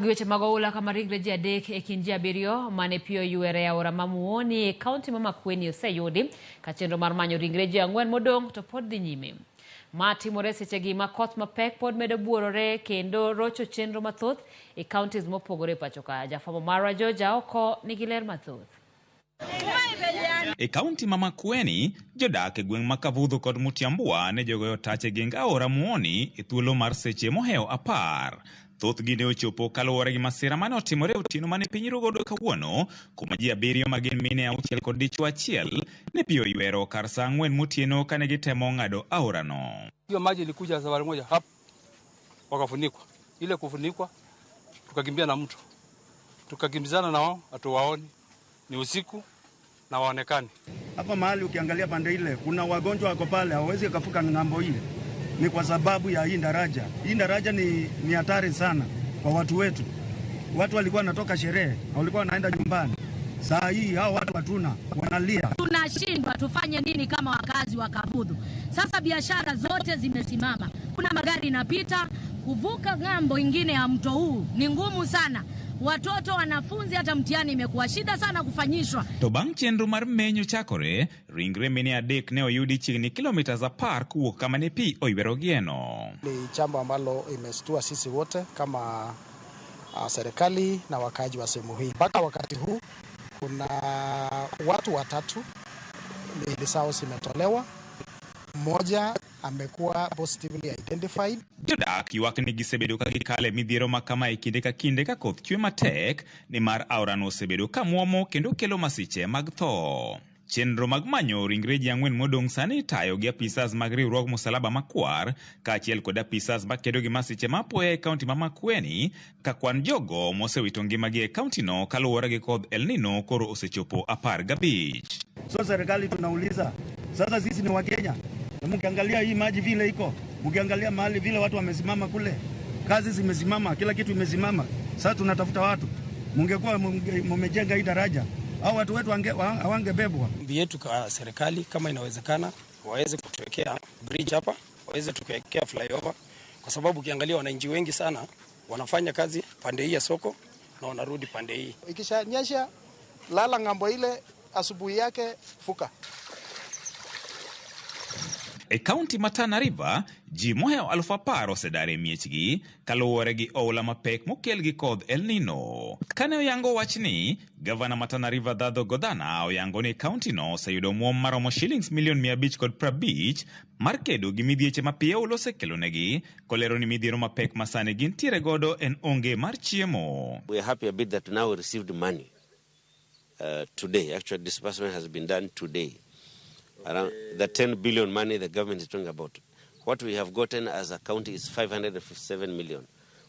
Gi weche mag oula kama ringre ji 3 e kind ji 7 mane pi oywere e aora ma Muoni e kaunti ma Makueni oseyudi ka chenro mar manyo ringre ji 4 modong' to pod dhi nyime. Ma timore sechegi ma koth mapek pod medo buorore kendo rocho chenro mathoth e counties mopogore e pacho ka. Jafwambo marwa George Aoko nigi ler mathoth. E kaunti ma Makueni, jodak e gweng' ma Kavudho kod Mutiambua ne jogoyo tach e geng aora Muoni e thuolo mar seche mohewo 10. Thothgi ne ochopo kaluwore gi masira mane otimore otieno mane piny rugodo kawuono, kuma ji 7 ma gin mine 6 kod dichwo 1 ne pi oywero kar saa 4 motieno kane gitemo ng'ado aorano. Hiyo maji ilikuja safari moja hap, wakafunikwa. Ile kufunikwa tukakimbia na mto, tukakimbizana na wao, hatuwaoni, ni usiku na waonekani. Hapa mahali ukiangalia pande ile kuna wagonjwa wako pale, hawawezi kuvuka ng'ambo ile. Ni kwa sababu ya hii daraja. Hii daraja ni hatari sana kwa watu wetu. Watu walikuwa wanatoka sherehe, walikuwa wanaenda nyumbani. Saa hii hao watu hatuna, wanalia. Tunashindwa tufanye nini kama wakazi wa Kavudhu? Sasa biashara zote zimesimama. Kuna magari inapita, kuvuka ng'ambo ingine ya mto huu ni ngumu sana. Watoto wanafunzi hata mtihani imekuwa shida sana kufanyishwa. To bang' chenro mar menyo chakore, ringre mine 3 ne oyudi chiegni kilomita 10 kowuok kama ne pi oywerogieno. Ni jambo ambalo imestua sisi wote kama serikali na wakaaji wa sehemu hii. Mpaka wakati huu kuna watu 3 miili zao zimetolewa, mmoja amekuwa positively identified. Jodak ywak ni gisebedo ka gikale midhiero ma kama e kinde ka kinde ka koth chwe matek, nimar aorano osebedo ka muomo kendo kelo masiche mag tho. Chenro mag manyo ringre ji 4 modong' sani itayo gi apisas mag riwruog Msalaba Makwar kaachiel kod apisas makedo gi masiche ma apoya e kaunti ma Makueni, ka kwan jogo mosewito ngimagi e kauntino kaluwore gi kodh El Nino koro osechopo 15. So serikali tunauliza, sasa sisi ni Wakenya, na mkiangalia hii maji vile iko, mkiangalia mahali vile watu wamesimama kule, kazi zimesimama, kila kitu imesimama. Sasa tunatafuta watu. Mungekuwa mumejenga hii daraja, au watu wetu hawangebebwa. Ombi yetu kwa serikali, kama inawezekana waweze kutuwekea bridge hapa, waweze kutuwekea flyover, kwa sababu ukiangalia wananchi wengi sana wanafanya kazi pande hii ya soko na wanarudi pande hii. Ikishanyesha lala ng'ambo ile, asubuhi yake fuka. E kaunti ma Tana River, ji mohewo 10,000 osedar e miechgi kaluwore gi oula mapek mokel gi kodh El Nino. Kane oyango wachni, gavana ma Tana River Dhadho Godhana oyango ni kaunti no oseyudo omuom maromo shillings milion 550 mar kedo gi midhieche ma pi oula osekelonegi, kolero ni midhiero mapek ma sani gintiere godo en onge mar chiemo. We are happy a bit that now we received money today. Actually, disbursement has been done today. Around the 10 billion money the government is talking about. What we have gotten as a county is 557 million,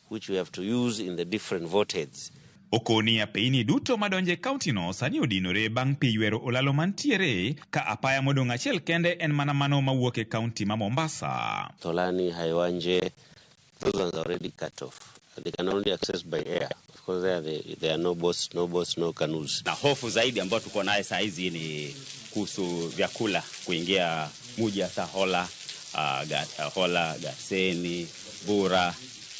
which we have to use in the different vote heads. Okoni apeyni duto madonje kaunti no sani odinore bang' pi ywero olalo mantiere, ka apaya modong' achiel kende en mana mano mawuok e kaunti ma Mombasa. Tolani, Haiwanje, those ones are already cut off. They can only access by air. Of course, there are no boats, no boats, no canoes. Na hofu zaidi ambayo tuko naye saa hizi ni kuhusu vyakula kuingia muji hasa Hola, Garseni, Bura,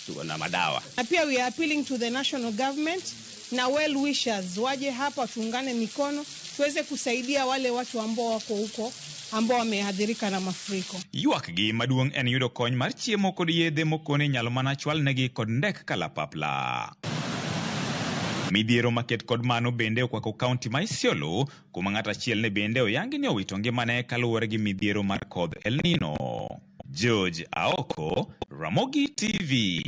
tuko na madawa. Na pia we are appealing to the national government na well wishers waje hapa tuungane mikono tuweze kusaidia wale watu ambao wako huko ambao wameathirika na mafuriko. Ywak gi maduong' en yudo kony mar chiemo kod yedhe mokone nyalo mana chwalnegi kod ndek kalapapla. Midhiero maket kod mano bende okwako kaunti ma Isiolo, kuma ng'ato achiel ne bende oyangi ni owito ngimane kaluwore gi midhiero mar kodh El Nino. George Aoko, Ramogi TV.